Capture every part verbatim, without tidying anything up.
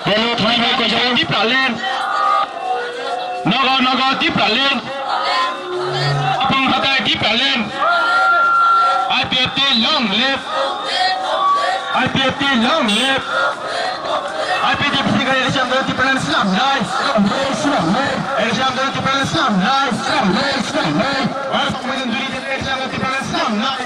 Bolo thani bai koijago. Tipraland. Nogo nogo Tipraland. Apung hatai Tipraland. I P F T long live. I P F T long live. I P T P C ga election dolo Tipraland swnamnai. Election dolo Tipraland swnamnai. Election dolo Tipraland swnamnai.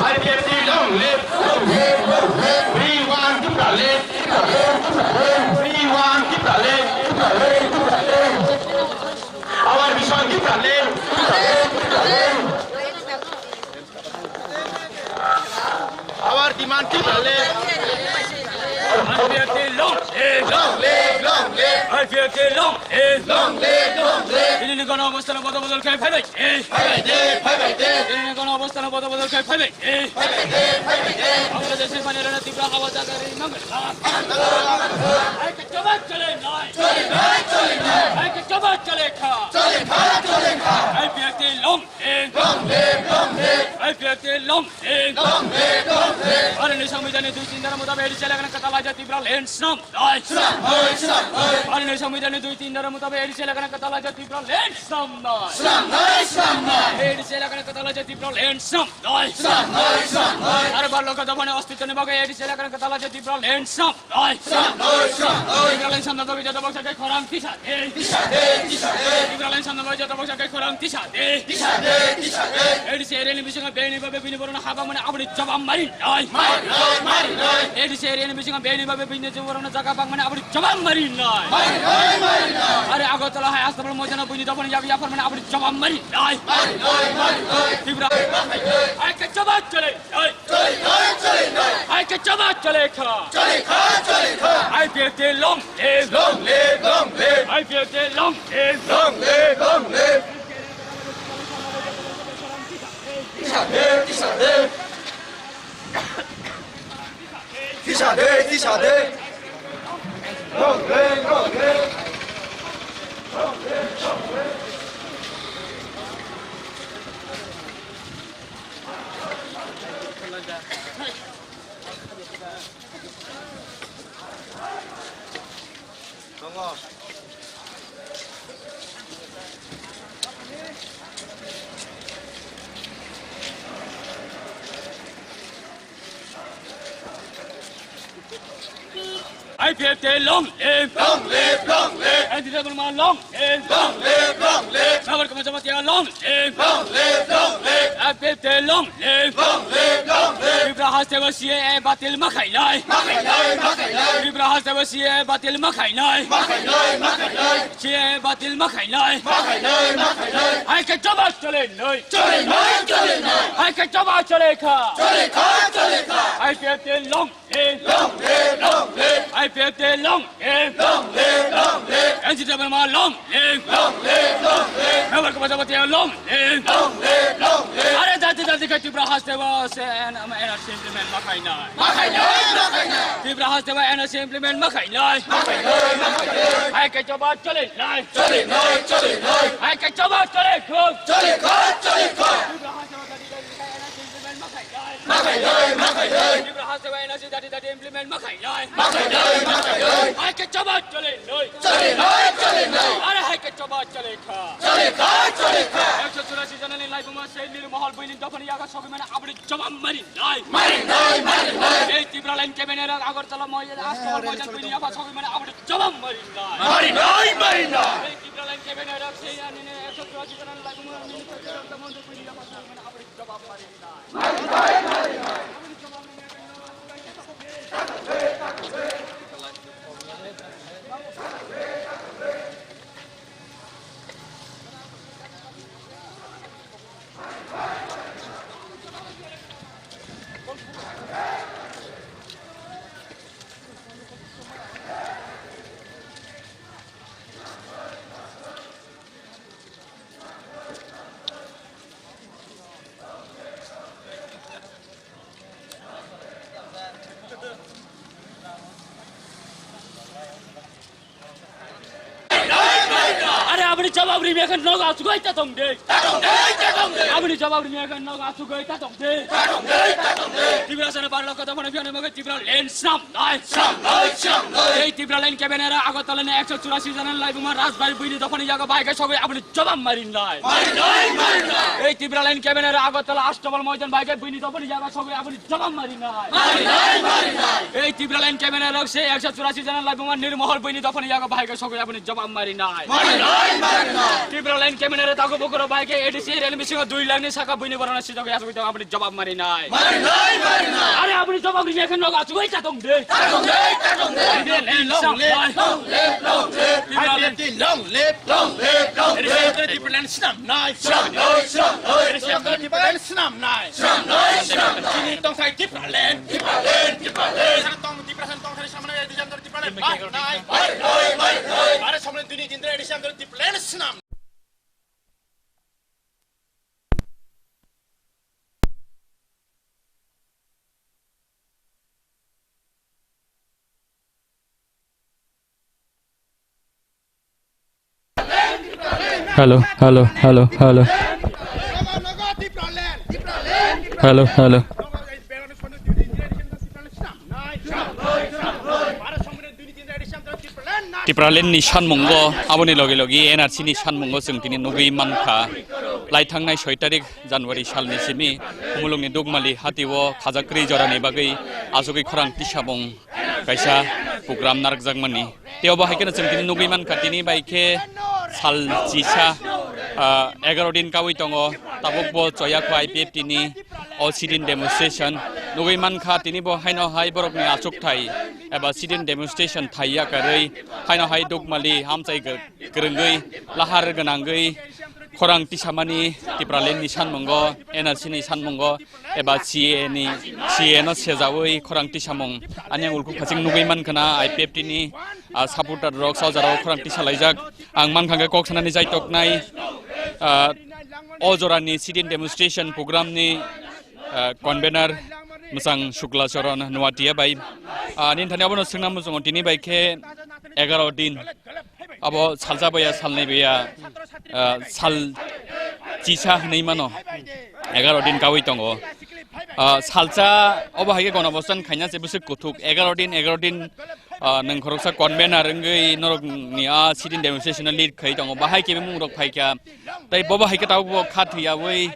I P F T long live. We want Tipraland. We want Tipraland. Our vision Tipraland. Our demand Tipraland. I P F T long live. Long live, long live. I P F T long live. Long live, long live. Tini ni gono obostano bodol bodol khai phai bai. Phai bai de, phai bai de. Tini ni gono obostano bodol bodol khai phai bai. Phai bai de, phai bai de. Bangladeshni pani rana Tripura hawa jaga ri nang. Hai ke jawab chale nai. Chale nai, chale nai. Hai ke jawab chale kha. Chale kha, chale kha. I P F T long live. Long live, long live. I P F T long live. Long live, long live. Bharatni Sambidhanni dui tin dhara mutabek A D C elakano kwtal laijak Tipraland swnamnai. Swnamnai, swnamnai. Bharatni Sambidhanni dui tin dhara mutabek A D C elakano kwtal laijak Tipraland swnamnai. Swnamnai, swnamnai. A D C elakano kwtal laijak Tipraland swnamnai. Swnamnai, swnamnai. Aro bar lokho dophani ostitwni bagwi A D C elakano kwtal laijak Tipraland swnamnai. Swnamnai, swnamnai. Tipraland swnamna bagwi joto baksa khe khorang tisa de. Tisa de, tisa de. Tipraland swnamna bagwi joto baksa khe khorang tisa de. Tisa de, tisa de. A D C area ni bisingo bini babe bini borokno habang mani aboni jawab mari nai. Mari nai, mari nai. A D C area ni bisingo bini babe bini borokno jaga bang mani aboni jawab mari nai. Mari nai, mari nai. Are Agartala hai Astabal moidano buini dophani yak yapar mani aboni jawab mari nai. Mari nai, mari nai. Tripura. Mari nai. Hai ke jawab chale nai. Chale nai, chale nai. Hai ke jawab chale kha. Chale kha, chale kha. I P F T long live. Long live, long live. I P F T long live. Long live, long live. Tisa de, tisa de. Tisa de, tisa de. Long live, long live. Tongo. I P F T long live! Long live, long live! N T W long live! Long live, long live! Nagar Kamajabatia long live! Long live, long live! I P F T long live! Long live, long live! Tripura hasteo C A A batil ma khainai! Ma khainai, ma khainai! Tripura hasteo C A A batil ma khainai! Ma khainai, ma khainai! C A A batil ma khainai! Ma khainai, ma khainai! Hai khe jawab chale nai! Chale nai, chale nai! Hai khe jawab chale kha! Chale kha, chale kha! I P F T long live! Long live, long live! I P F T long live! Long live, long live! N T W long live! Long live, long live! Nagar Kamajabatia long live! Long live, long live! Are jati jati khe Tripura hasteo se N R C implement ma khainai! Ma khainai, ma khainai! Tripura hasteo N R C implement ma khainai! Ma khainai, ma khainai! Hai khe jawab chale nai! Chale nai, chale nai! Hai khe jawab chale kha! Chale kha, chale kha! Tripura hasteo jati jati khe N R C implement ma khainai! Ma khainai, ma khainai! Tripura hasteo N R C jati jati implement ma khainai! Ma khainai, ma khainai! Hai khe jawab chale nai! Chale nai, chale nai! Are hai khe jawab chale kha! Chale kha, chale kha! Ekso churasi jona ni laibuma se Nirmohol buini dophani yaga sogwi mani aboni jawab mari nai! Mari nai, mari nai! Ei Tipraland cabinet rok Agartala moi, Astabal moi jang buini yaga sogwi mani aboni jawab mari nai! Mari nai, mari nai! Ei Tipraland cabinet rok se ani ne ekso churasi jona ni laibuma minister rok tamo buini yaga sogwi mani aboni jawab mari nai! Are aboni jawab rimya khe nogo asugwi ta tong de. Ta tong de, ta Aboni jawab rini ekha nog asugwi ta tong de. Ta tong de, ta tong de. Tiprasano bar lokho dophani phiyani bagwi Tipraland snam nai. Snam nai, snam nai. Ei Tipraland cabinet Agartala ni ekso churasi jana laibuma Rajbari buini dophani yago bahai khe sogwi aboni jawab mari nai. Mari nai, mari nai. Ei Tipraland cabinet Agartala Astabal moidan bahai khe buini dophani yago sogwi aboni jawab mari nai. Mari nai, mari nai. Ei Tipraland cabinet rok se ekso churasi jana laibuma Nirmohol buini dophani yago bahai khe sogwi aboni jawab mari nai. Mari nai, mari nai. Tipraland cabinet tago bokoro bahai khe A D C rel bisingo dui lakh ni saka buini borok no sijak ya sogwi aboni jawab mari nai. Mari nai, mari nai. Are aboni jawab rini ekha nog asugwi ta tong de. Ta tong de, ta tong de. Tipraland snam nai. Long live, long live, long live. Tipraland. Long live, long live, long live. Tipraland snam nai. Snam nai, snam nai. Tipraland snam nai. Snam nai, snam nai. Chini tongthai Tipraland. Tipraland, Tipraland. Tipraland tong, Tipraland tongthai samani edition Tipraland. Mari nai. Mari nai, mari nai. Are samani duni din edition Tipraland snam. Hello, hello, hello, hello. Hello, hello. Tipraland ni sanmungo, aboni logi logi N R C ni sanmungo chwng tini nugwi mankha. Lai thangnai soi tarik January salni simi Khumulwngni Dukmali hatio khajakrwi jorani bagwi achugwi khorang tisamung kaisa program narwkjakmani. Tei obo hai kheno chwng tini nugwi mankha, tini bai khe sal chisa, ah, egaroh din kaui tongo. Tabukbo choyakho I P F T ni o sit-in demonstration nugwi mankha. Tini bo haino hai borokni achukthai eba sit-in demonstration thaiya karwi haino hai Dukmali amchai kwrwngwi lahar gwnangwi khorang tisamani Tipraland ni sanmungo, N R C ni sanmungo eba C A A ni, C A A no sejaui khorang tisamung ani ang ulku khaching nugwi mankha na I P F T ni, ah, supporter rok sajaro khorang tisalaijak. Ang mankha khe kok sanani jaitoknai, ah, o jorani sit-in demonstration program ni, ah, convener Mwchang Shukla Charan Nuatia bai. Ah, nini thani abono swngna muchungo tini bai khe egaroh din. Abo salsa baya, salnai baya, ah, sal chisa hinui mano. Egaroh din kaui tongo. Ah, salsa obo hai khe gonobostan khaina se bwswk kuthuk. Egaroh din, egaroh din, ah, nwng khoroksa convener wngwi norokni a sit-in demonstration no lead khai tongo. Bahai khe bumung rok phai kha. Tei bobo hai khe tabuk bo kha thwiyaui,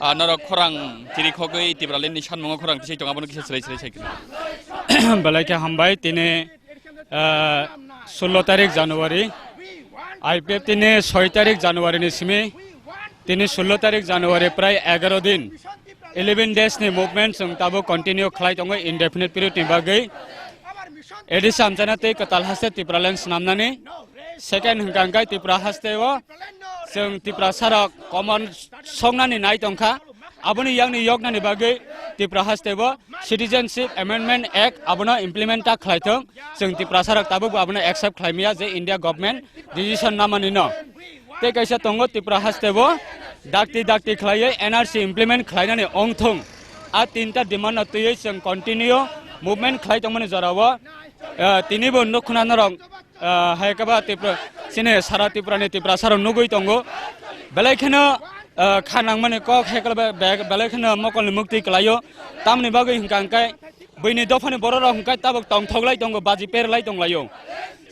ah, norok khorang tiri khogwi Tipraland ni sanmungo khorang tisai tongo, abono kisa swrai swrai sai khe. Belai khe hambai, tini ah, sullo tarik January, I P F T ni soi tarik January ni simi, tini sullo tarik January prai egaroh din, eleven days ni movement chwng tabuk continue khlai tongo indefinite period ni bagwi. A D C amchaina tei kwtal haste Tipraland snamnani. Second hwnkha hwnkhe Tripura haste o chwng Tiprasa rok common soknani nai tongkha. Aboni yakni yoknani bagwi Tripura haste bo Citizenship Amendment Act abono implement ta khlai thung. Chwng Tiprasa rok tabuk bo abono accept khlai maya je India government decision namani no. Tei kaisa tongo Tripura haste bo dakti dakti khlaiwi N R C implement khlainani ong thung. A tinta demand no twiwi chwng continue movement khlai tongmani jorao, ah, tini bo nukhuna norok, ah, hai khe ba Tripura, chini sara Tripura ni Tiprasa rok nugwi tongo. Belai kheno, ah, kha nangmani kok hai khe ba, be-, belai kheno mokol ni mukti kwlaio. Tamoni bagwi hwnkha hwnkhe buini dophani borok rok hwnkhe tabuk tongthok lai tongo, baji per lai tong laio.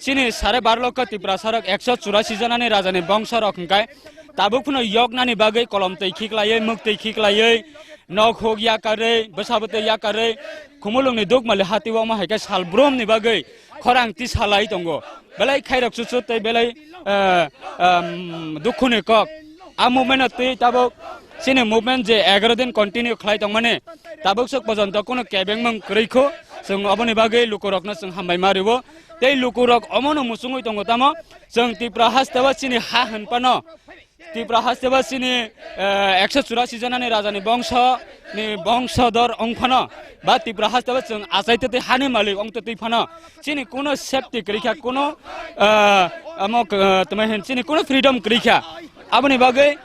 Chini sare bar lokho Tiprasa rok ekso churasi jona ni raja ni bongso rok hwnkhe tabuk phano yoknani bagwi kolom twi khiklaiwi, muk twi khiklaiwi, nok huk yakarwi, bwsa bwtwi yakarwi, Khumulwng ni Dukmali hati o omo hai khe sal brum ni bagwi khorang tisa lai tongo. Belai khairok chuchu tei belai, eh, em, dukhu ni kok. A movement no twi tabuk chini movement je egaroh din continue khlai tongmani, tabuk swk pojonto kuno kebengmung kwrwi kho. Chwng oboni bagwi lukurokno chwng hambai ma rwo. Tei lukurok omono muchungwi tongo tamo, chwng Tripura haste o chini ha hwn phano, Tripura haste o chini, eh, ekso churasi jonani rajani bongso ni bongsodor wng phano, ba Tripura haste o chwng achaitwi twi hani malik wng twi phano, chini kuno safety kwrwi kha, kuno, eh, amo, eh, tamo hin chini kuno freedom kwrwi kha. Aboni bagwi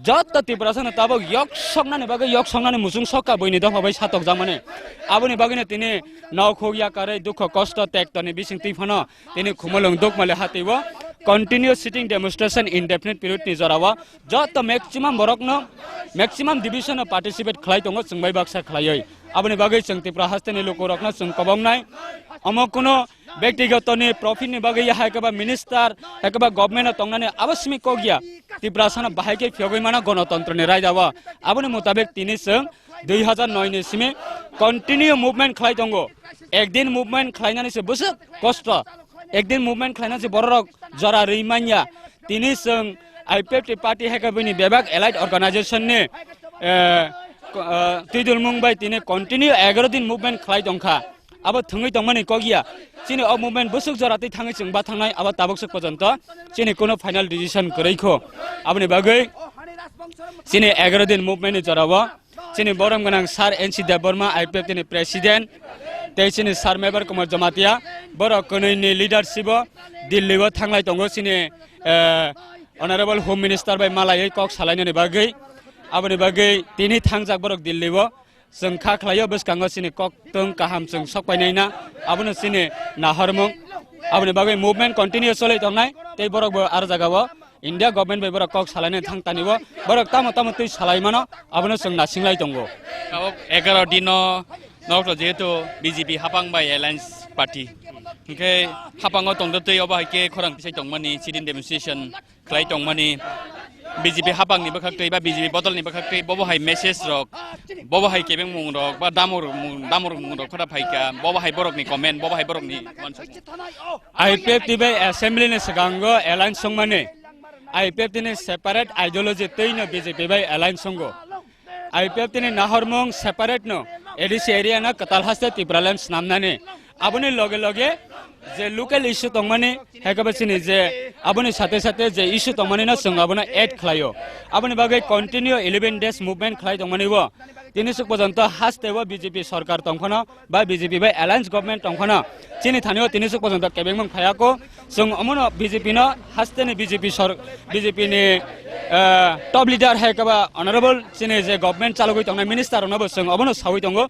joto Tiprasano tabuk yok soknani bagwi yok soknani muchung sokha buini dopha bai satokjakmani. Aboni bagwino tini nok huk yakarwi dukho kosto tektoni bising twi phano tini Khumulwng Dukmali hati o Continue sitting demonstration indefinite period ni jorao joto maximum borokno, maximum division o participate khlai tongo chwng bai baksa khlaiwi. Aboni bagwi chwng Tripura hasteni lukurokno chwng kobongnai. Omo kuno byaktigoto ni profit ni bagwi ya hai khe ba minister, hai khe ba government o tongnani abo simi kok ya. Tripura sana bahai khe phiyogwi mano gonotontro ni raida o. Aboni mutabik tini chwng dui hazar noi ni simi continue movement khlai tongo. Ekdin movement khlainani se bwswk kosto. Ekdin movement khlainani se bororok jora rwi manya. Tini chwng I P F T party hai khe bini bebak allied organization ni, eh, ko-, eh, twidulmung bai tini continue egaroh din movement khlai tongkha. Abo thwngwi tongmani kok ya. Chini o movement bwswk jora twi thangwi chwng bathangnai abo tabuk swk pojonto chini kuno final decision kwrwi kho. Aboni bagwi chini egaroh din movement ni jorao chini borom gwnang Sir N C Debbarma, I P F T ni president, tei chini Sir Mebar Kumar Jamatia, borok kwnwi ni leadership o Delhi o thanglai tongo chini, eh, Honorable Home Minister bai malaiwi kok salainani bagwi. Aboni bagwi tini thangjak borok Delhi o. Chwng kha khlaio bwskango chini koktwng kaham chwng sok painai na, abono chini nahormung. Aboni bagwi movement continue choli tongnai, tei borok bo aro jagao India government bai borok kok salainai thang tani bo, borok tamo tamo twi salai mano, abono chwng nasinglai tongo. Tabuk egaroh dino nokto jehetu B J P hapang bai alliance party, hwnkhe hapango tongdo twi obo hai khe khorang tisai tongmani sit-in demonstration khlai tongmani, B J P hapangni bwkhaktwi ba B J P bodolni bwkhaktwi bobo hai message rok, bobo hai kebengmung rok ba damorok mung, damorok mung rok phada phaikha, bobo hai borokni comment, bobo hai borokni uansukmung. I P F T bai assembly ni swkango alliance songmani, I P F T ni separate ideology twino B J P bai alliance songo. I P F T ni nahormung separate no, A D C area no kwtal haste Tipraland snamnani. Aboni loge loge je local issue tongmani, hai khe bo chini je aboni sate sate je issue tongmani no chwng abono add khlaio. Aboni bagwi continue eleven days movement khlai tongmani bo. Tini swk pojonto haste bo B J P sorkar tongphano ba B J P bai alliance government tongphano chini thani o tini swk pojonto kebengmung phaiya kho. Chwng omono B J P no hasteni B J P sor-, B J P ni, eh, top leader hai khe ba honorable chini je government chalogwi tongnai minister rokno bo chwng obono sawi tongo.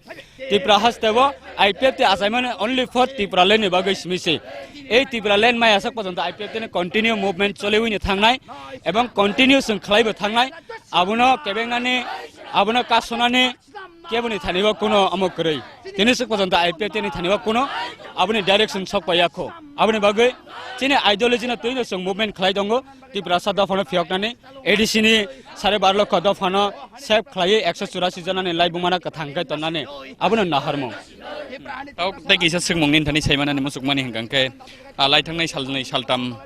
Tripura haste bo I P F T achaimani only for Tipraland ni bagwi simi se. Ei Tipraland mai aswk pojonto I P F T ni continue movement choliwi ni thangnai ebong continue chwng khlaibo thangnai. Abono kebengnani, abono kasonani, keboni thani bo kuno omo kwrwi. Tini swk pojonto I P F T ni thani bo kuno aboni direction sok paiya kho. Aboni bagwi chini ideology no twino chwng movement khlai tongo. Tiprasa dophano phiyoknani, A D C ni sare bar lokho dophano save khlaiwi ekso churasi jonani laibumano kwthang khe tonnani abono naharmung. Tok tei kisa swngmung nini thani saimanani muchukmani hwnkha khe, ah, lai thangnai salnwi saltam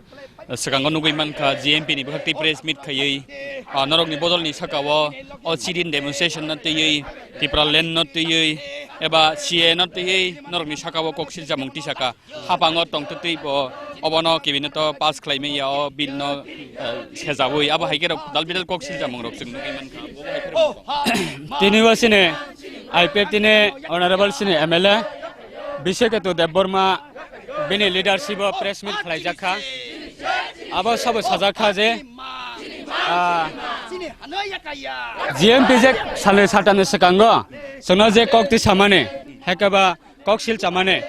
swkango nugwi mankha, G M P ni bwkhak twi press meet khaiwi, ah, norokni bodolni sakao o sit-in demonstration no twiwi, Tipraland no twiwi, eba C A A no twiwi norokni sakao kok silchamung tisaka. Haphango tongtwtwi bo obono kebini to pass khlai manya o bill no, eh, sejawi. Abo hai khe rok dal bidal kok silchamung rok chwng nugwi mankha. Tini bo sini I P F T ni honorable sini M L A Bisheketu Debbarma bini leadership o press meet khlaijakha. Abo sabo sajakha je, ah, G M P je salnwi saltamni swkango chwngno je kok twi samani, hai khe ba kok silchamani,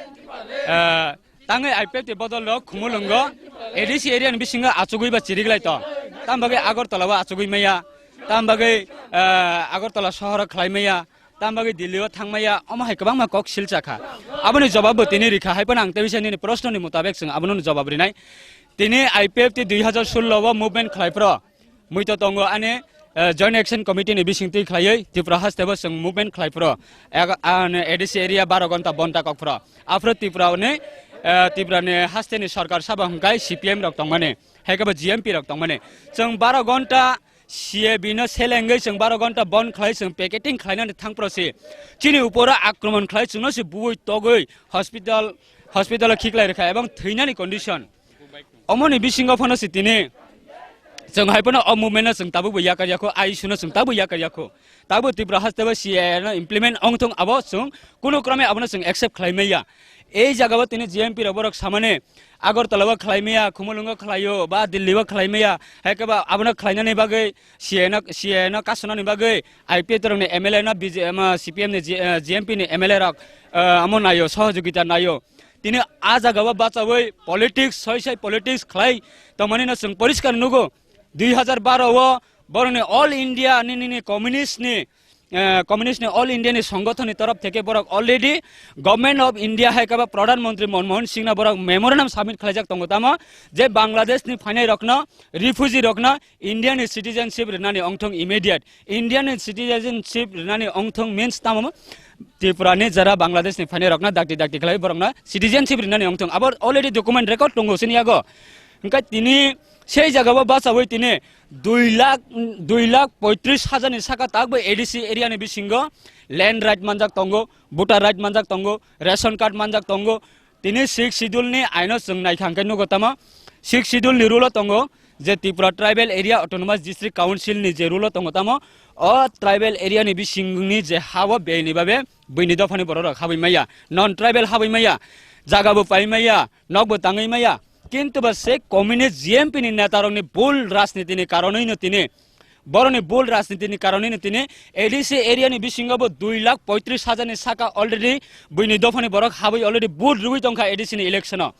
ah, tangwi I P F T bodol rok Khumulwngo A D C area ni bisingo achugwi ba chiriklai tong. Tam bagwi Agartala o achugwi maya, tam bagwi, ah, Agartala sohoro khlai maya, tam bagwi Delhi o thang maya, omo hai kwbangma kok silchakha. Aboni jobab bo tini rikha, hai phano ang tei bisa nini proshno ni mutabek chwng abono jobab rinai. Tini I P F T dui hazar sullo o movement khlai phro, muitu tongo ani, eh, Joint Action Committee ni bisingtwi khlaiwi Tripura haste bo chwng movement khlai phro. Ag-, ani A D C area baro gonta bonta kok phro. Aphro Tripura ni, eh, Tripura ni haste ni sorkar sabo hwnkhe C P M rok tongmani, hai khe bo G M P rok tongmani. Chwng baro gonta C A B no selengwi chwng baro gonta bon khlai chwng picketing khlainani thang phro se. Chini uporo akromon khlai chwngno se buwi togwi hospital, hospital o khiklai rwkha ebong thwinani condition. Omoni bisingo phano se tini chwng hai phano o movement no chwng tabukbo yakar yakho, I S U no chwng tabuk yakar yakho. Tabuk Tripura haste bo C A A no implement ongthung abo chwng kunu krome abono chwng accept khlai maya. Ei jagao tini G M P rok borok samani Agartala o khlai maya, Khumulwngo khlaio, ba Delhi o khlai maya, hai khe ba abono khlainani bagwi C A A no, C A A no kasonani bagwi I P F T rokni M L A no B J, ma, C P M ni G-, eh, G M P ni M L A rok, eh, amo naio, sohojogita naio. tini a jaga o bachawi politics, soi soi politics khlai tongmani no chwng poriskar nugo. Dui hazar baro o borokni All India ni, ni, ni communist ni, eh, communist ni All India ni songothon ni torof theke borok already Government of India hai khe ba Pradhan Mantri Manmohan Singh no borok memorandum submit khlaijak tongo, tamo je Bangladesh ni phainai rokno refugee rokno India ni citizenship rwnani ongthong immediate. India ni citizenship rwnani ongthong means tamo Tripura ni jara Bangladesh ni phainai rokno dakti dakti khlai borokno citizenship rwnani ongthong. Abo already document record tongo chini yago. Hwnkhe tini sei jaga o bachawi tini dui lakh, dui lakh poitris hajar ni saka takbo A D C area ni bisingo land right manjak tongo, voter right manjak tongo, ration card manjak tongo. Tini sixth schedule ni aino chwng naikha hwnkhe nugo tamo sixth schedule ni rule o tongo je Tripura Tribal Area Autonomous District Council ni je rule o tongo tamo o tribal area ni bisingni je ha o bini babe buini dophani borok rok habwi maya, non tribal habwi maya, jaga bo pai maya, nok bo tangwi maya. Kintu ba se communist G M P ni neta rokni bul rajniti ni karonwi no tini, boroni bul rajniti ni karonwi no tini A D C area ni bisingo bo dui lakh poitris hajar ni saka already buini dophani borok habwi already vote rwwi tongkha A D C ni election o.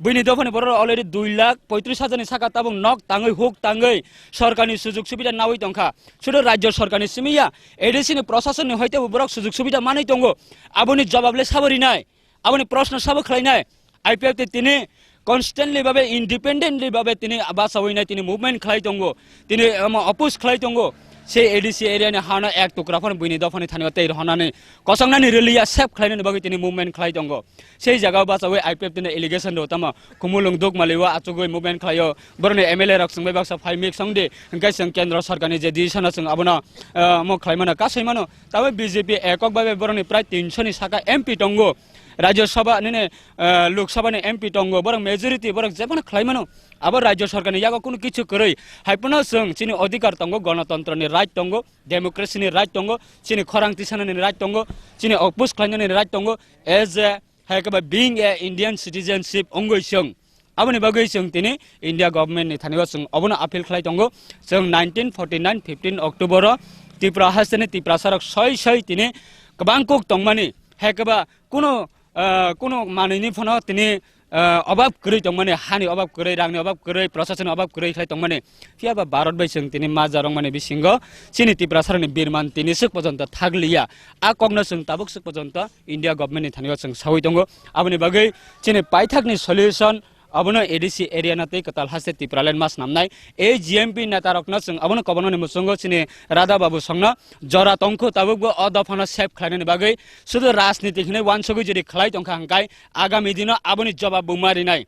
Buini dophani borok already dui lakh poitris hajar ni saka tabuk nok tangwi huk tangwi sorkarni sujug subida nawi tongkha. Sudu rajyo sorkarni simi ya, A D C ni prosason ni hoite bo borok sujug subida manwi tongo. Aboni jobab le sabo rinai? Aboni proshno sabo khlainai? I P F T tini constantly babe, independently babe tini basawi nai, tini movement khlai tongo, tini omo oppose khlai tongo. Sei A D C area ni hano ek tukra phano buini dophani thani o tei rohonani kosongnani rwliya save khlainani bagwi tini movement khlai tongo. Sei jaga o basawi I P F T ni allegation rw tamo Khumulwng Dukmali o achugwi movement khlai o, boroni M L A rok chwngbai baksa phai mik song di, hwnkhe chwng kendro sorkarni je decision o chwng abono, ah, omo khlai mano, kasai mano. Tamo B J P ekok babe boroni prai tinso ni saka M P tongo. Rajya Sabha nini, eh, Lok Sabha ni M P tongo, borok majority, borok jebono khlai mano. Abo Rajya Sarkar ni yago kunu kichu kwrwi. Hai phano chwng chini odhikar tongo, gonotontro ni right tongo, democracy ni right tongo, chini khorang tisana ni right tongo, chini oppose khlaina ni right tongo. As a, hai khe ba being a Indian citizenship wngwi chwng. Aboni bagwi chwng tini India government ni thani o chwng obono appeal khlai tongo. Chwng nineteen forty nine fifteen October o Tripura haste ni Tiprasa rok soi soi tini kwbang kok tongmani, hai khe ba kuno, ah, kuno manwini phano tini, ah, obab kwrwi tongmani, hani obab kwrwi, rangni obab kwrwi, proshasoni obab kwrwi khlai tongmani. Phiya ba Bharat bai chwng tini ma jarwngmani bisingo chini Tiprasa rokni birman tini swk pojonto thakliya. A kokno chwng tabuk swk pojonto India government ni thani o chwng sawi tongo. Aboni bagwi chini paithak ni solution abono A D C area no tei kwtal haste Tipraland ma snamnai. A G M P neta rokno chwng abono kobornani muchungo chini Radha Babu songno jora tongkhu tabukbo o dophano save khlainani bagwi sudu rajniti hinwi uansugwi jodi khlai tongkha hwnkhe agami dino aboni jobab bo marinai.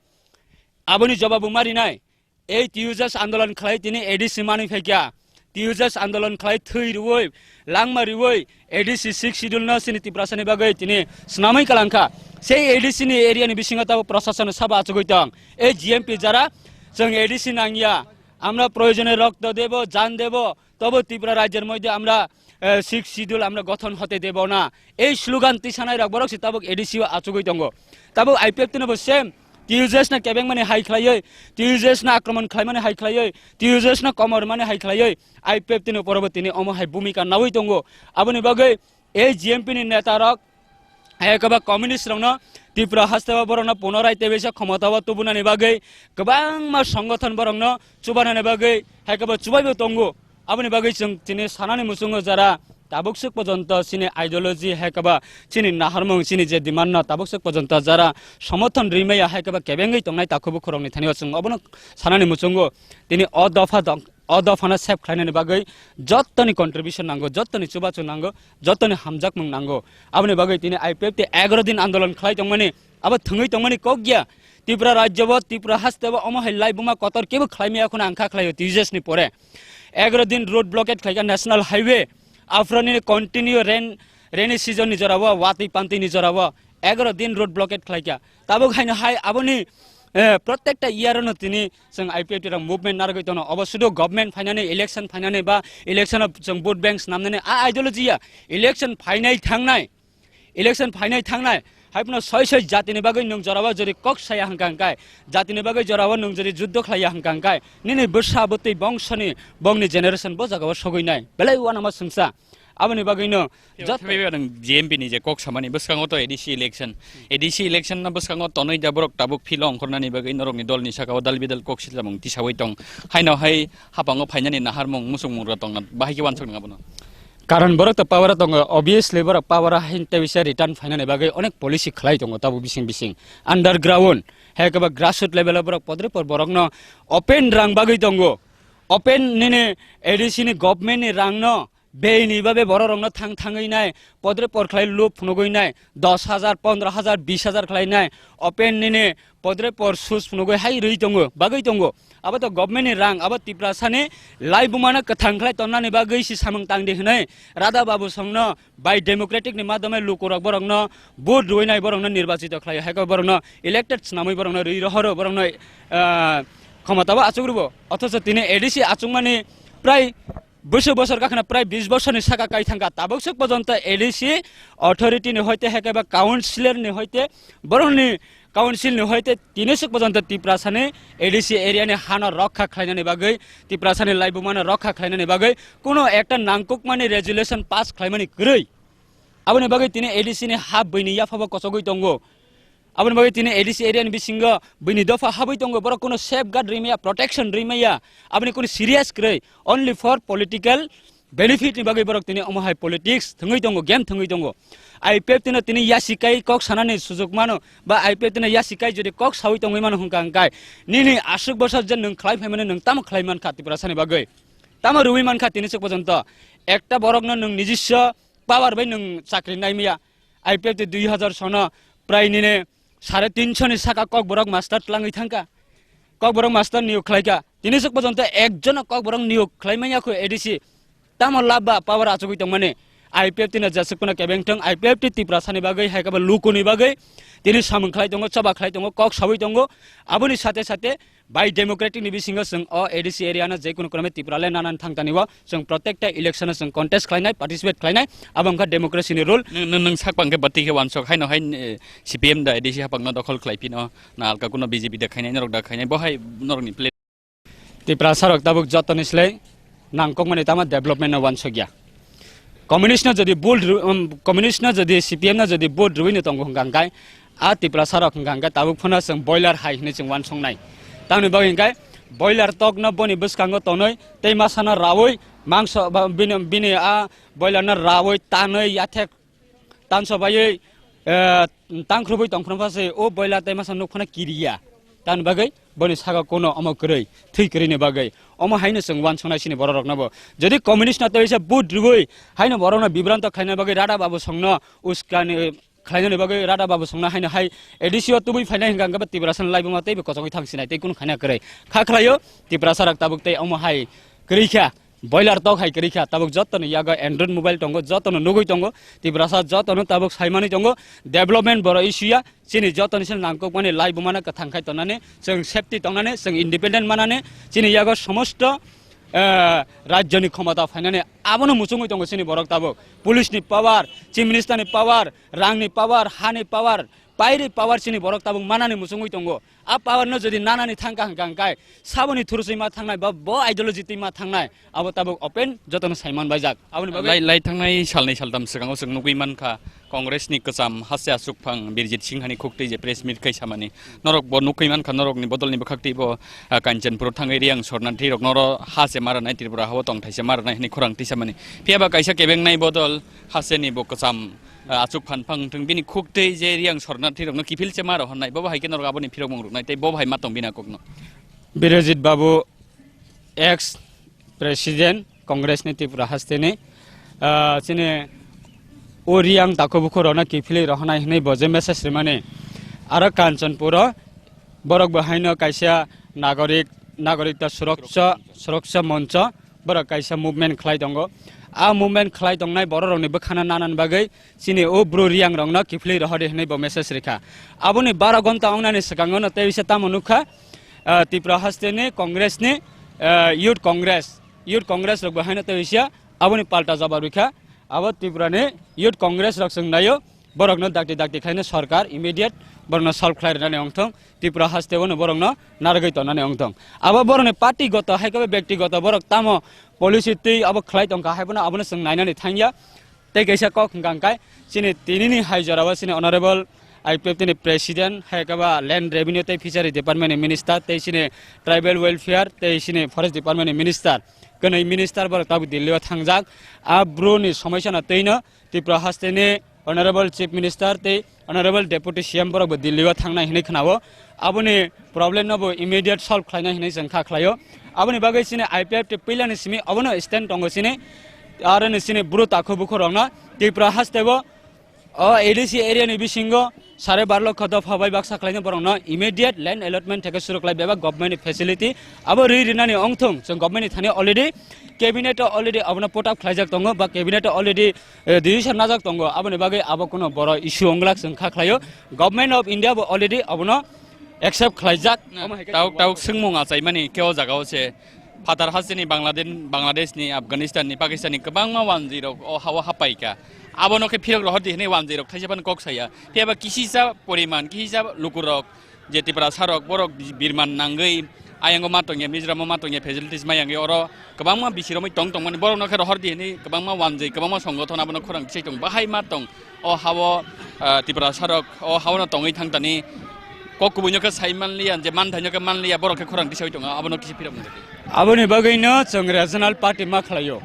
Aboni jobab bo marinai. Ei T U J S andolon khlai tini A D C manwi phaikha. T U J S andolon khlai thwi rwui, langma rwui, A D C sixth schedule no chini Tiprasani bagwi tini swnamwi kalangkha. Sei A D C ni area ni bisingo tabuk proshasano sabo achugwi tong. Ei G M P jara, chwng A D C nangya, আমরা প্রয়োজনে রক্ত দেব, জান দেব, তবু ত্রিপুরা রাজ্যের মধ্যে আমরা, এ, six schedule আমরা গঠন হতে দেব না। এই স্লোগান তিসানাই রক বরক সে তাবুক এডিসি ও আচুগই তঙ্গো। তাবুক আইপিএফ তিনো বো সেম। টিউজেস না কেবেং মানে হাই খ্লাইয়ে, টিউজেস না আক্রমণ খ্লাই মানে হাই খ্লাইয়ে, টিউজেস না কমর মানে হাই খ্লাইয়ে। আইপিএফ তিনো পরবর্তী নি অমো হাই ভূমিকা নাওই তঙ্গো। আবুনি বাগৈ এই জিএমপি নি নেতা rock, hai khe ba communist rokno Tripura haste o borokno punorai tebisa khomota o tubunani bagwi kwbangma songgothon borokno chubanani bagwi hai khe ba chubaibo tongo. Aboni bagwi chwng chini sanani muchungo jara tabuk swk pojonto chini ideology hai khe ba chini naharmung chini je demand no tabuk swk pojonto jara somothon rimaya hai khe ba kebengwi tongnai takhubu khorokni thani o chwng obono sanani muchungo tini o dopha dong. O dophano save khlainani bagwi jottoni contribution nango, jottoni chubachu nango, jottoni hamjakmung nango. Aboni bagwi tini I P F T egaro din andolon khlai tongmani, abo thwngwi tongmani kok ya. Tripura rajyo bo, Tripura haste bo omo hai laibuma kotor kebo khlaimaya khuna ang kha khlaio Tuesdays ni pore. Egaro din road blockade khlaikha national highway. Aphro nini continue rain, rainy season ni jora o, watwi pantwi ni jora o, egaro din road blockade khlaikha. Tabuk haino hai aboni, eh, protekta year no tini chwng I P F T rok movement narwgwi tono. Obo sudu government phainani, election phainani ba election o chwng vote bank snamnani a ideology ya. Election phainai thangnai, election phainai thangnai. Hai phano soi soi jatini bagwi nwng jorao jori kok saya hwnkha hwnkhe, jatini bagwi jorao nwng jori juddo khlaiya hwnkha hwnkhe, nini bwsa bwtwi bongsoni bongni generation bo jagao sogwi nai. Belai uanama swngsa. Aboni bagwino jotto G M P ni je kok samani bwskango to A D C election, A D C election no bwskango tonwi da borok tabuk philo ongkhornani bagwi norokni dolni saka o dal bidal kok silamung tisawi tong. Haino hai hapango phainani naharmung musukmungrok tongna bahai khe wansuk nang abono. Karon borok to power o tongo, obviously borok power o hain tei bisa return phainani bagwi onek policy khlai tongo tabuk bising bising. Underground, hai khe ba grassroot level o borok podre por borokno open rang bagwi tongo. Open nini A D C ni government ni rang no bini babe borok rokno thang thangwi nai, podre por khlai lup phunugwi nai, dos hajar, pondro hajar, bis hajar khlai nai, open nini podre por sus phunugwi hai rwi tongo, bagwi tongo. Abo to government ni rang, abo Tiprasani laibumano kwthang khlai tonnani bagwi si samung tang di hwnwi Radha Babu Songno bai democratic ni madhyome lukurok borokno vote rwui nai, borokno nirbachito khlai, hai khe borokno elected swnamwi borokno rwi rohoro, borokno, ah, khomotabo achuk rwo. Othocho tini A D C achukmani prai bwswk bosor gakha na prai bis bosorni saka kai thangkha, tabuk swk pojonto A D C authority ni hoite hai khe ba councillor ni hoite borokni council ni hoite tini swk pojonto Tiprasani A D C area ni hano rokha khlainani bagwi, Tiprasani laibumano rokha khlainani bagwi kuno ekta nangkukmani resolution pass khlaimani kwrwi. Aboni bagwi tini A D C ni ha bwini yaphabo kochogwi tongo. Aboni bagwi tini A D C area ni bisingo bini dopha habwi tongo, borok kuno safeguard rimaya, protection rimaya, aboni kuno serious kwrwi, only for political benefit ni bagwi borok tini omo hai politics thwngwi tongo, game thwngwi tongo. I P F T no tini yasikai kok sanani sujuk mano, ba I P F T no yasikai jodi kok sawi tongwi mano hwnkha hwnkhe nini aswk bosor je nwng khlai phaimani nwng tamo khlai mankha Tiprasani bagwi? Tamo rwui mankha tini swk pojonto? Ekta borokno nwng nijiswa power bai nwng chakri naimaya. I P F T dui hazar sono prai nini sare tinso ni saka Kokborok master tlangwi thangkha. Kokborok master niyok khlaikha. Tini swk pojonto ekjono Kokborok niyok khlai manya khu A D C. Tamo lab ba power achugwi tongmani? I P F T no jeswk phano kebeng thung, I P F T Tiprasani bagwi, hai khe bo lukuni bagwi tini samung khlai tongo, choba khlai tongo, kok sawi tongo. Aboni sate sate bai democratic ni bisingo chwng o A D C area no je kunu krome Tripura le nanan thang tani o chwng protekta election o chwng contest khlainai, participate khlainai, abo wngkha democracy ni rule. Nwng, nwng, nwng sak bang khe bati khe wansok haino hai, eh, C P M da A D C hapang no dokhol khlai phino, na alka kuno B J P da khainai, norok da khainai, bo hai norok ni play. Tiprasa rok tabuk joto ni slai nangkok mani tama development no wansok ya. Communist no jodi bul ru-, um, communist no jodi C P M no jodi vote rwui no tongo hwnkha hwnkhe, a Tiprasa rok hwnkha hwnkhe tabuk phano chwng boiler hai hinwi chwng wansongnai. Tamoni bagwi hwnkhe boiler tok no boni bwskango tonwi tei masa no raui mangso ba bini, bini a boiler no raui tanwi yathek tanso baiwi, eh, tangkhrubui tongphano pha se o boila tei masa nuk phano kiriya. Tamoni bagwi boni saka kuno omo kwrwi, thwi kwrwini bagwi. Omo haino chwng wansongnai chini borok rokno bo. Jodi communist no tei se vote rwui haino borokno bibranto khlaina bagwi Radha Babu Songno uskani khlainani bagwi Radha Babu Songno haino hai A D C o tubui phainai hwnkha hwnkhe bo Tiprasa ni laibuma teibo kochogwi thang sinai tei kunu khaina kwrwi. Kha khlaio Tiprasa rok tabuk tei omo hai kwrwi kha. Boiler tok hai kwrwi kha, tabuk jotono yago Android mobile tongo, jotono nugui tongo, Tiprasa jotono tabuk saimani tongo, development boro issue ya, chini jotoni se nangkukmani laibumano kwthang khai tongnani, chwng safety tongnani, chwng independent manani, chini yago somosto, eh, rajyoni khomota phainani, abono muchungui tongo chini borok tabuk. Police ni power, chief minister ni power, rang ni power, ha ni power, pairi power chini borok tabuk manani muchungui tongo. A power no jodi nanani thangkha hwnkha hwnkhe saboni thurusui ma thangnai ba bo ideology twi ma thangnai abo tabuk open jotono saiman baijak. Aboni bagwi lai, lai thangnai salnwi saltam swkango chwng nugui mankha Congress ni kwcham hase achukphang Birjit Singha ni khuktwi je press meet khai samani norok bo nugui mankha norok ni bodol ni bwkhak twi bo, ah, Kanchanpur o thangwi Riyang Sornathi rok noro hase maranai Tripura hao tongthai se maranai hwnwi khorang twi samani. Phiya ba kaisa kebengnai bodol hase ni bo kwcham ah, achuk phan phang thung bini khuk tei je Riyang Sornathi rokno kiphil se ma rohornai, bobo hai khe norok aboni phirokmung ruknai tei bobo hai ma tong bini a kokno. Birajit Babu, ex president Congress ni Tripura haste ni, ah, chini o Riyang takhuk bukhuk rokno kiphilwi rohornai hwnwi bo je message rimani, aro Kanchanpur o borok bo haino kaisa nagorik, nagorikta suroksha, suroksha moncho, borok kaisa movement khlai tongo. A movement khlai tongnai borok rokni bwkhano nanani bagwi chini o bru Riyang rokno kiphilwi rohordi hwnwi bo message rikha. Aboni baro gonta wngnani swkango no tei bisa tamo nukha, ah, Tripura haste ni Congress ni, ah, Youth Congress, Youth Congress rok bo haino tei bisa aboni palta jawab rikha. Abo Tripura ni Youth Congress rok chwng naio, borokno dakti dakti khaino sorkar immediate borokno solve khlai rwnani wngthong, Tripura hasteo no borokno narwgwi tongnani wngthong. Abo borokni party goto hai khe bo byaktigoto borok tamo policy twi abo khlai tongkha hai phano abono chwng nainani thangya. Tei kaisa kok hwnkha hwnkhe chini tinini hai jorao chini honorable I P F T ni president hai khe ba land revenue tei fishery department ni minister tei chini tribal welfare tei chini forest department ni minister, kwnwi minister borok tabuk Delhi o thangjak. A bru ni somosya no twi no Tripura haste ni honorable chief minister tei honorable deputy C M borok bo Delhi o thangnai hinwi khwnao. Aboni problem no bo immediate solve khlainai hinwi chwng kha khlaio. Aboni bagwi chini I P F T puilani simi obono stand tongo chini, aro ni chini bru takhu bukhu rokno Tripura haste bo o A D C area ni bisingo sare bar lokho dopha bai baksa khlaina borokno immediate land allotment theke suru khlai bebak government ni facility abo ri rinani ongthung. Chwng government ni thani already cabinet o already abono put up khlaijak tongo ba cabinet o already, eh, decision najak tongo. Aboni bagwi abo kuno boro issue wnglak chwng kha khlaio. Government of India bo already abono accept khlaijak. Omo hai khe tauk, tauk swngmung achaimani khe o jagao se phatar hasteni Bangladesh, Bangladesh ni, Afghanistan ni, Pakistan ni kwbangma wanjwi rok o ha-, o hapaikha. Abono khe phirok rohor di hinwi wanjwi rok thaisa phano kok saya. Phiya ba kisisa poriman, kisisa lukurok je Tiprasa rok borok birman nangwi ayango ma tongya, Mizoram o ma tongya, facilities ma yangwi oro kwbangma bisi romwi tong tongmani borokno khe rohor di hinwi kwbangma wanjwi, kwbangma songothon abono khorang kisai tong bahai ma tong. O hao, ah, Tiprasa rok o hao no tongwi thang tani kok kubui no khe sai manliya, je manthaino khe manliya, borok khe khorang tisai tongo, abono kisi phirok mung. Aboni bagwi no chwng regional party ma khlaio.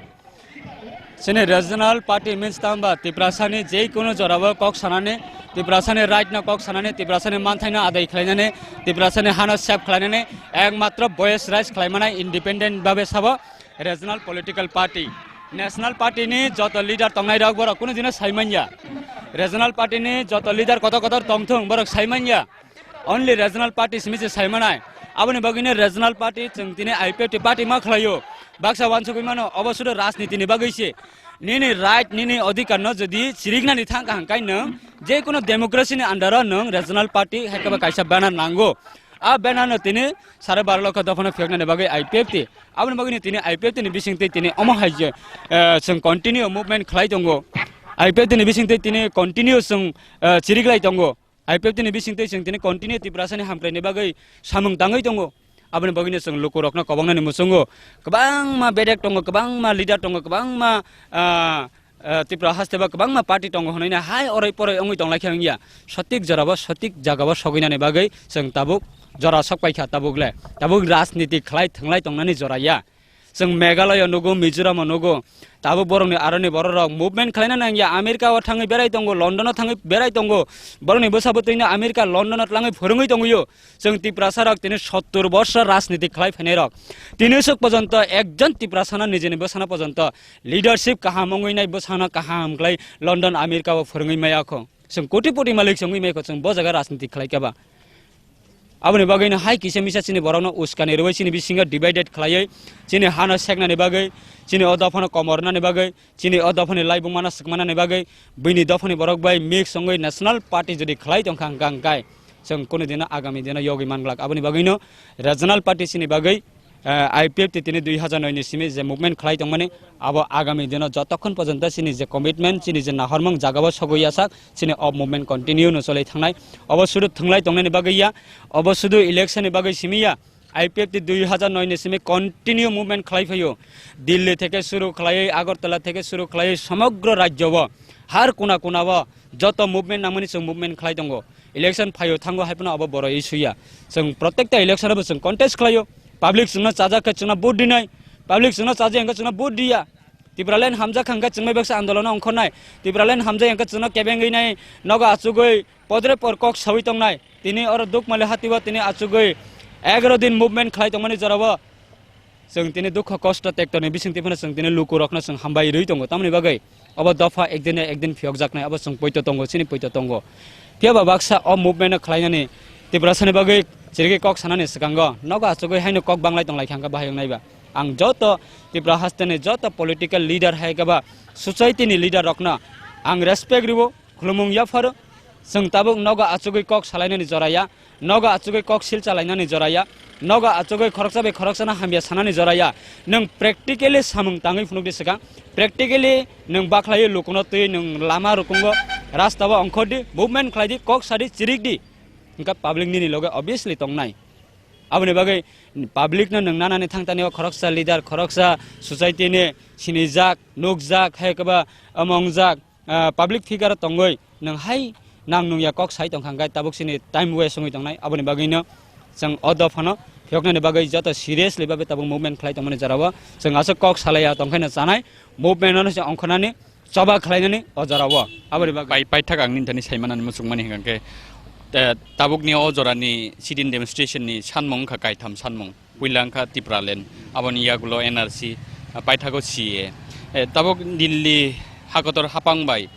Chini regional party means tamba Tiprasani je kono jorao kok sanani, Tiprasani right no kok sanani, Tiprasani manthaino adai khlainani, Tiprasani hano save khlainani, ekmatro voice raise khlaimanai independent babe sabo regional political party. National party ni joto leader tongnai rok borok kono dino sai manya. Regional party ni joto leader kotor kotor tongthung borok sai manya. Only regional party simi se sai manai. Aboni bagwi no regional party chwng tini I P F T party ma khlaio. Baksa wansugwi mano obo sudo rajniti ni bagwi se. Nini right, nini odhikar no jodi chiriknani thang kaham kai nwng, je kono democracy ni under o nwng regional party hai khe ba kaisa banner nango. A banner no tini sare baro lokho dophano phiyoknani bagwi I P F T. Aboni bagwi no tini I P F T ni bisingtwi tini omo hai je, eh, chwng continue movement khlai tongo. I P F T ni bisingtwi tini continue chwng, eh, chiriklai tongo. I P F T ni bisingtwi chwng tini continue Tiprasani hamkraini bagwi samung tangwi tongo. Aboni bagwino chwng lukurokno kobangnani muchungo. Kwbangma bedek tongo, kwbangma leader tongo, kwbangma, ah, ah, Tripura haste ba kwbangma party tongo hwnwi hai oroi poroi wngwi tonglaikha wngya. Sotik jorabo, sotik jagao sogwinani bagwi chwng tabuk jora sokpaikha tabuk le. Tabuk rajniti khlai thwnglai tongnani jora ya. Chwng Meghalaya nugo, Mizoram o nugo. Tabuk borokni aroni bororok movement khlaina nangya. America o thangwi berai tongo, London o thangwi berai tongo. Borokni bwsa bwtwino America, London o tlangwi phwrwngwi tongwio. Chwng Tiprasa rok tini sottur borsor rajniti khlai phainai rok. Tini swk pojonto ekjon Tiprasano nijini bwsano pojonto leadership kaham wngwi nai bwsano kaham khlai London, America o phwrwngwi maya kho. Chwng koti poti malik se wngwi maya kho, chwng bo jaga rajniti khlai kha ba. Aboni bagwino hai kisa misa chini borokno uskani rwui chini bisingo divided khlaiwi chini hano seknani bagwi, chini o dophano komornani bagwi, chini o dophani laibumano swkmanani bagwi, buini dophani borok bai mix wngwi national party jodi khlai tongkha hwnkha hwnkhe chwng kunu dino agami dino yogwi manglak. Aboni bagwino regional party chini bagwi, eh, I P F T tini dui hazar noi ni simi je movement khlai tongmani, abo agami dino jotokhon porjonto chini je commitment, chini je nahormung jagao sogwi yasak, chini o movement continue no cholwi thangnai. Obo sudu thwnglai tongnani bagwi ya, obo sudu election ni bagwi simi ya. I P F T dui hazar noi ni simi continue movement khlai phaio. Delhi theke suru khlaiwi, Agartala theke suru khlaiwi, somogro rajyo o, har kona kona o joto movement nangmani chwng movement khlai tongo. Election phaio thango hai phano abo boro issue ya. Chwng protekta election o bo chwng contest khlaio. Public chwngno chajak khe chwngno vote rinai. Public chwngno chaji hwnkhe chwngno vote riya. Tipraland hamjak hwnkhe chwngno baksa andolono ongkhornai. Tipraland hamjak hwnkhe chwngno kebengwi nai, nogo achugwi podre por kok sawi tongnai. Tini oro Dukmali hatio tini achugwi egaro din movement khlai tongmani jorao. Chwng tini dukho kosto tekto ni bisingtwi phano chwng tini lukurokno chwng hambai rwi tongo. Tamoni bagwi obo dopha ekdin na ekdin phiyokjaknai, obo chwng poito tongo, chini poito tongo. Phiya ba baksa o movement no khlainani Tiprasani bagwi chirigwi kok sanani swkango nogo achugwi haino kok banglai tonglai kha hwnkhe bahai wngnai ba. Ang joto Tripura haste ni joto political leader hai khe ba society ni leader rokno ang respect rwo. Khulumung yapharo, chwng tabuk nogo achugwi kok salainani jora ya, nogo achugwi kok sil chalainani jora ya, nogo achugwi khoroksa bai khoroksano hamya sanani jora ya. Nwng practically samung tangwi phunukdi swkang, practically nwng bakhlaiwi lukuno twi nwng lama rukungo rastao ongkhordi, movement khlaidi, kok sadi, chirikdi. Hwnkhe public nini loge obviously tongnai. Aboni bagwi public no nwng nanani thangtani o khoroksa leader, khoroksa society ni sinijak, nukjak, hai khe ba omongjak, ah, public figure tongwi nwng hai nang nungya kok sai tongkha hwnkhe tabuk chini time waste wngwi tongnai. Aboni bagwino chwng o dophano phiyoknani bagwi joto seriously babe tabuk movement khlai tongmani jorao chwng aswk kok salaiya tongkhaino chanai movement no se ongkhornani choba khlainani o jorao. Aboni bagwi pai, paithak ang nini thani saimanani muchungmani hwnkhe, eh, tabukni o jorani sit-in demonstration ni sanmung wngkha kaitham sanmung. Puila wngkha Tipraland, aboni yagulo N R C, ah, paithago C A A. Eh, tabuk Delhi hakotor hapang bai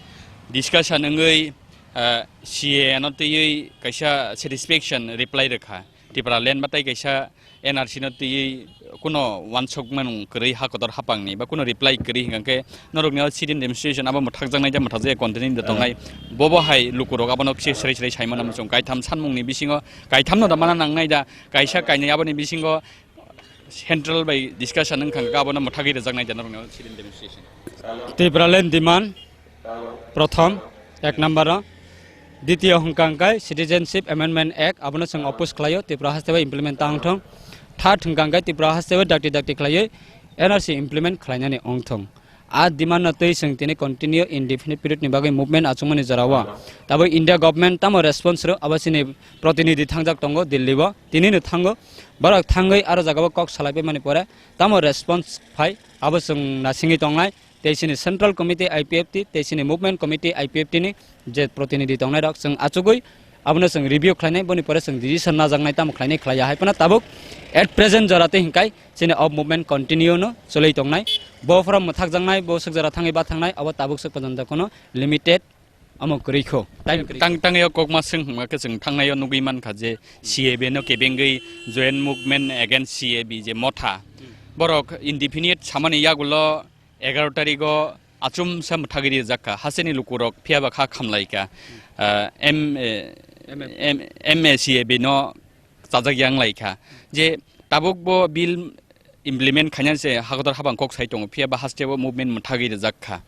discussion wngwi, ah, C A A no twiwi kaisa satisfaction reply rwkha. Tipraland batai kaisa N R C no twiwi kuno wansok manung kwrwi hakotor hapangni ba kuno reply kwrwi hwnkhe norokni o sit-in demonstration abo mwthakjaknai da mwthakjakya continue da tongnai. Bobo hai lukurok abono kise srei srei saimano muchung kaitham sanmungni bisingo kaithamno da mana nangnai da. Kaisa kainwi aboni bisingo central bai discussion wngkha, hwnkhe abono mwthagwi rwjaknai da norokni sit-in demonstration. Tipraland demand, prothom, ek number o. Ditiyo hwnkha hwnkhe Citizenship Amendment Act, abono chwng oppose khlaio, Tripura haste bai implement ta wngthong. Third hwnkha hwnkhe Tripura haste bai dakti dakti khlaiwi N R C implement khlainani wngthong. A demand no twi chwng tini continue indefinite period ni bagwi movement achukmani jorao. Tabuk India government tamo response rw, abo chini protinidhi thangjak tongo Delhi o, tini no thango. Borok thangwi aro jagao kok salai paimani pore tamo response phai, abo chwng nasingwi tongnai. Tei chini central committee I P F T, tei chini movement committee I P F T ni je protinidhi tongnai rok chwng achugwi abono chwng review khlainai, boni pore chwng decision najaknai, tamo khlainai khlaiya hai phano tabuk at present jora tei hinkai chini o movement continue no chwlwi tongnai. Bo phoro mwthakjaknai, bo swk jora thangwi ba thangnai, abo tabuk swk pojonto kono limited omo kwrwi kho. Time kwrwi kho. Tang, tang yo kokma swng hwnkha khe chwng thangnai o nugwi mankha je C A B no kebengwi Joint Movement Against C A B je motha. Hmm. Borok indefinite samani yagulo egaroh tarikh o achomsa mwthagwi rijak kha, hasteni lukurok phiyaba kha khamlai kha. Ah, M, eh, M M. M, M A C A bino chajak yang lai kha. Je tabuk bo bill implement khaina se hakotor habang kok sai tongo, phiyaba hasteo movement mwthagwi rijak kha.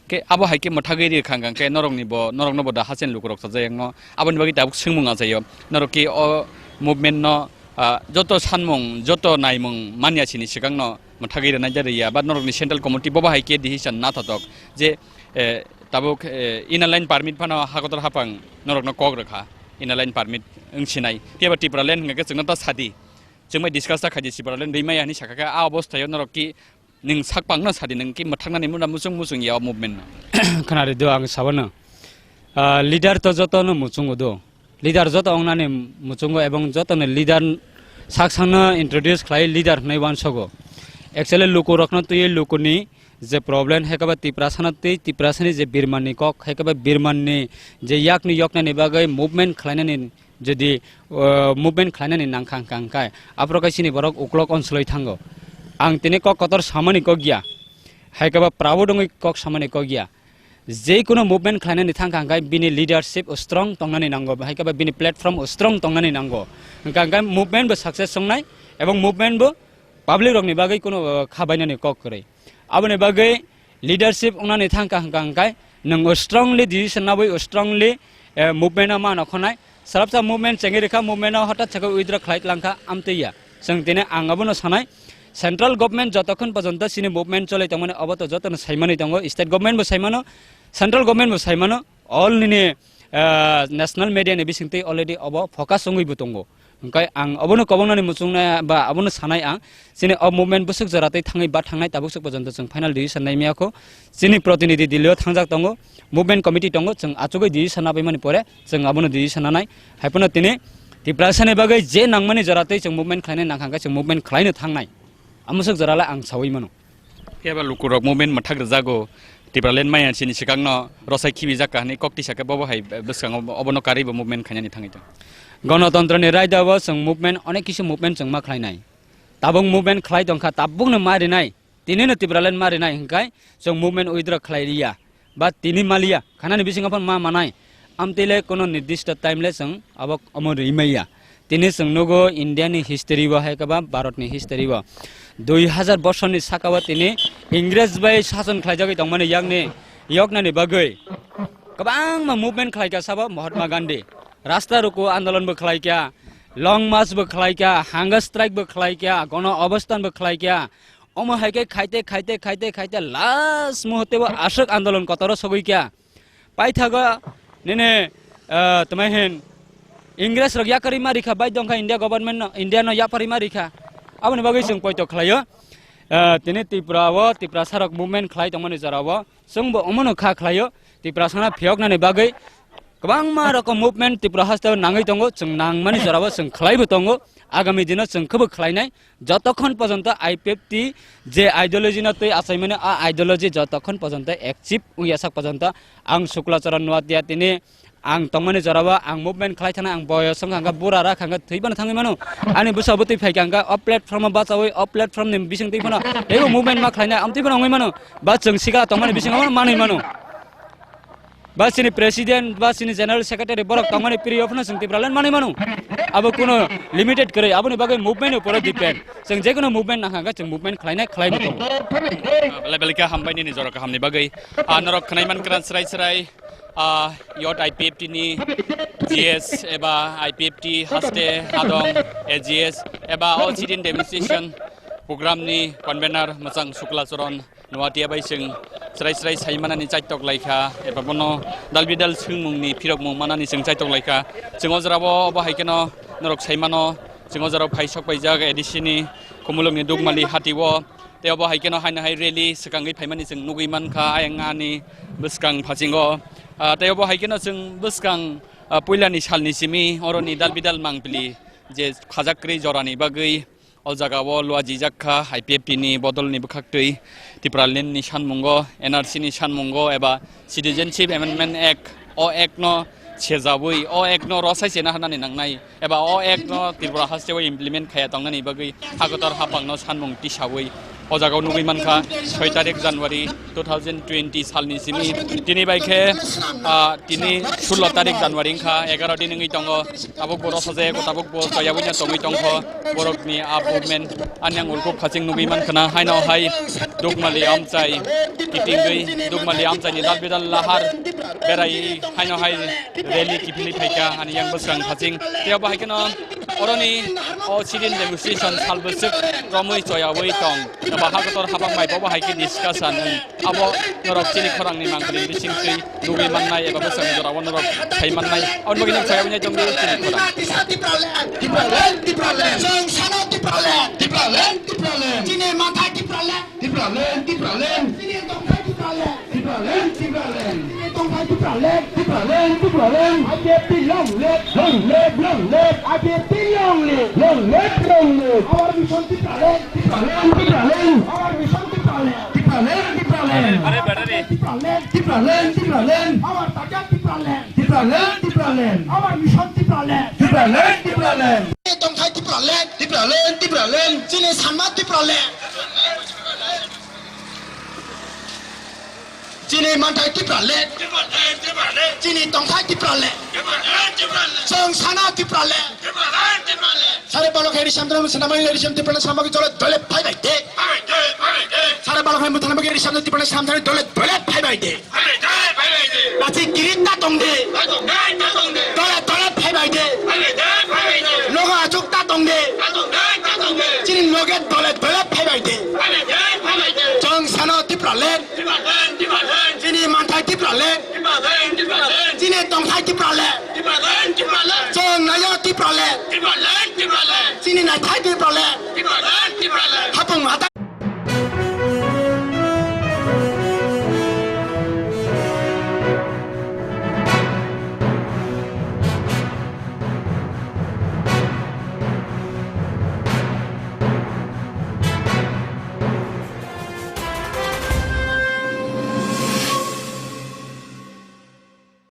Khe abo hai khe mwthagwi ri kha, hwnkhe norokni bo, norokno bo da hasteni lukurok chajak yang no, aboni bagwi tabuk swngmung achaio, norok ki o movement no, ah, joto sanmung, joto naimung manya sini swkang no mwthagwi rwnai da rwya, ba norokni central committee bobo hai khe decision nathotok je, eh, tabuk, eh, inner line permit phano hakotor hapang norokno kok rwkha, inner line permit wng sinai. Phiya ba Tipraland hwnkha khe chwngno ta sadi, chwng bai discuss ta khaidi Tipraland rwi maya hinwi sakha khe, a obosthayo norok ki nwng sak pangno sadi, nwng ki mwthaknani muna muchung muchung ya o movement no. Khwnari do ang sabano. Ah, leader to jotono muchungo do. Leader joto wngnani muchungo ebong jotono leader sak sakno introduce khlai leader hwnwi uansogo. Actually lukurokno twiwi lukuni je problem hai khe ba Tiprasano twi Tiprasani je birmanni kok hai khe ba birmanni je yakni yoknani bagwi movement khlainani jodi, uh, movement khlainani nangkha hwnkha hwnkhe aphuru khe chini borok uklok onsolwi thango. Ang tini kok kotor samani kok ya, hai khe ba proud wngwi kok samani kok ya. Jekono movement khlainani thangkha hwnkhe bini leadership strong tongnani nango, hai khe ba bini platform strong tongnani nango. Hwnkha hwnkhe movement bo success wngnai ebong movement bo public rokni bagwi kuno, uh, kha bainani kok kwrwi. Aboni bagwi leadership wngnani thangkha hwnkha hwnkhe nwng strongly decision nawi strongly, eh, movement no mano khonai. Salapsa movement chengwi rikha, movement no hotat sakhe withdraw khlai tlangkha amtwi ya. Chwng tini ang abono sanai, central government jotokhon pojonto chini movement cholai tongmani obo to jotono saimani tongo, state government bo saimano, central government bo saimano, all nini, ah, national media ni bisingtwi already obo focus wngwi bo tongo. Hwnkhe ang obono kobongnani muchungnai ba abono sanai ang, chini o movement bwswk jora tei thangwi ba thangnai tabuk swk pojonto chwng final decision nai maya kho. Chini protinidhi Delhi o thangjak tongo, movement committee tongo, chwng achugwi decision nabaimani pore chwng abono decision nanai. Hai phano tini Tiprasani bagwi je nangmani jora tei chwng movement khlainai nangkha hwnkhe chwng movement khlaino thangnai. Amoswk jora le ang sawi mano. Phiya ba lukurok movement mwthak rwjago, Tipraland maya chini swkangno rosai khibijak kha hwnwi kok tisa khe bobo hai bwskango obono karwi bo movement khainani thangwi tong. Gonotontroni raida o chwng movement, onek kisu movement chwng ma khlainai. Tabuk movement khlai tongkha, tabukno ma rinai, tinino Tipraland ma rinai hwnkhe chwng movement withdraw khlai liya. Ba tini maliya, khanani bisingo phano ma manai. Amtwi le kono nirdishto time le chwng abo omo rwi maya. Tini chwng nugo India ni history o hai khe ba Bharat ni history o dui hajar bosor ni saka o tini Ingres bai sason khlaijagwi tongmani yakni yoknani bagwi kwbangma movement khlaikha sabo Mahatma Gandhi. Rasta roko andolon bo khlai kya, long march bo khlai kya, hunger strike bo khlai kya, gono obostan bo khlai kya. Omo hai khe khaite, khaite, khaite, khaite last muhurte bo aswk andolon kotoro sogwi kya. Paithago nini, ah, tama hin Ingres rok yakarwi ma rikha, bai dongkha India government no, India no yaparwi ma rikha. Aboni bagwi chwng poito khlaio. Ah, tini Tripura o, Tiprasa rok movement khlai tongmani jora o. Chwngbo omono kha khlaio, Tiprasano phiyoknani bagwi kwbangma rokom movement Tripura hasteo nangwi tongo, chwng nangmani jorao chwng khlaibo tongo, agami dino chwng khebo khlainai, jotokhon pojonto I P F T je ideology no twi achaimani, a ideology jotokhon pojonto achieve wngya sak pojonto ang Shukla Charan Noatia tini Ang tongmani jorao ang movement khlai thangna, ang boyos wngkha, hwnkhe bura ra kha, hwnkhe thwi phano thangwi mano. Ani bwsa bwtwi phai kha, hwnkhe o platform o bachaui, o platform ni bising twi phano teibo movement ma khlainai, amtwi phano wngwi mano. Ba chwng sikla tongmani bisingo manwi mano. Ba chini president, ba chini general secretary, borok tongmani period phano chwng Tipraland manwi mano. Abo kuno limited kwrwi, aboni bagwi movement ni upore depend. Chwng jekono movement nangkha, hwnkhe chwng movement khlainai, khlaibo tongo. Belai belai khe hambai nini jora kahamni bagwi. Ah, norok khwnai mankha chwrai chwrai. Ah, yot I P F T ni G S eba I P F T haste hadong A G S eba o sit-in demonstration program ni convener mwchang Shukla Charan Noatia bai chwng chwrai chwrai sai manani chaitok laikha eba bono dal bidal swngmung ni phirokmung manani chwng chaitok laikha. Chwng o jora o bo hai kheno norok sai mano, chwng o jora phai sok paijak A D C ni Khumulwng ni Dukmali hati o. Tei obo hai kheno haino hai rally swkangwi phaimani chwng nugwi mankha ayang ani bwskang phasingo. Ah, tei obo hai kheno chwng bwskang, ah, puilani salni simi oroni dal bidal mangpili je khajak kwrwi jorani bagwi o jagao luajijak kha I P F T ni bodolni bwkhaktwi Tipraland ni sanmungo, N R C ni sanmungo eba Citizenship Amendment Act, o act no sejaui, o act no rwsai sena hwnani nangnai, eba o act no Tripura hasteo implement khaya tongnani bagwi hakotor haphangno sanmung tisaui o jagao nugwi mankha soi tarik January two thousand twenty salni simi. Tini bai khe, ah, tini sullo tarik January wngkha, egaro din wngwi tongo. Tabuk bo rwsajak, tabuk bo toyabui no tongwi tongkho. Borokni a movement ani ang ulkuk khaching nugwi mankha na, haino hai Dukmali amchai kitingwi, Dukmali amchaini dal bidal lahar berai haino hai rally kiphilwi phaikha ani yang bwskang khaching. Tei obo hai kheno oroni o sit-in demonstration sal bwswk romwi choyaui tong. Eba hakotor habang bai bobo hai khe discussion wng. Abo norok chini khorangni mangpili bisingtwi nugwi mannai eba bwsang jorao norok sai mannai. Aboni bagwi norok sai aboni tongdi chini khorang. Tipraland, Tipraland, Tipraland. Chwng sano Tipraland, Tipraland, Tipraland. Chini manthai Tipraland, Tipraland, Tipraland. Chini tongthai Tipraland, Tipraland, Tipraland. Chini tongthai Tipraland, Tipraland, Tipraland. I P F T long live, long live, long live. I P F T long live, long live, long live. Our mission Tipraland. Tipraland, Tipraland. Our mission Tipraland. Tipraland, Tipraland. Tipraland, Tipraland. Our target Tipraland. Tipraland, Tipraland. Our mission Tipraland. Tipraland, Tipraland. Tongthai Tipraland. Tipraland, Tipraland. Chini sanma Tipraland. Chini manthai Tipraland. Chini tongthai Tipraland. Chwng sana Tipraland. Sare balok hai risam tano sana mai risam Tipraland sama ki jole dole phai bai de. Sare balok hai mutana mai risam Tipraland sama dole dole phai bai de. Lasi kirit ta tong de. Dole dole phai bai de. Nogo achuk ta tong de. Chini noge dole dole phai bai de. Chwng sano Tipraland. Chini manthai Tipraland. Chini tongthai Tipraland. Chwng nayo Tipraland. Chini naithai Tipraland.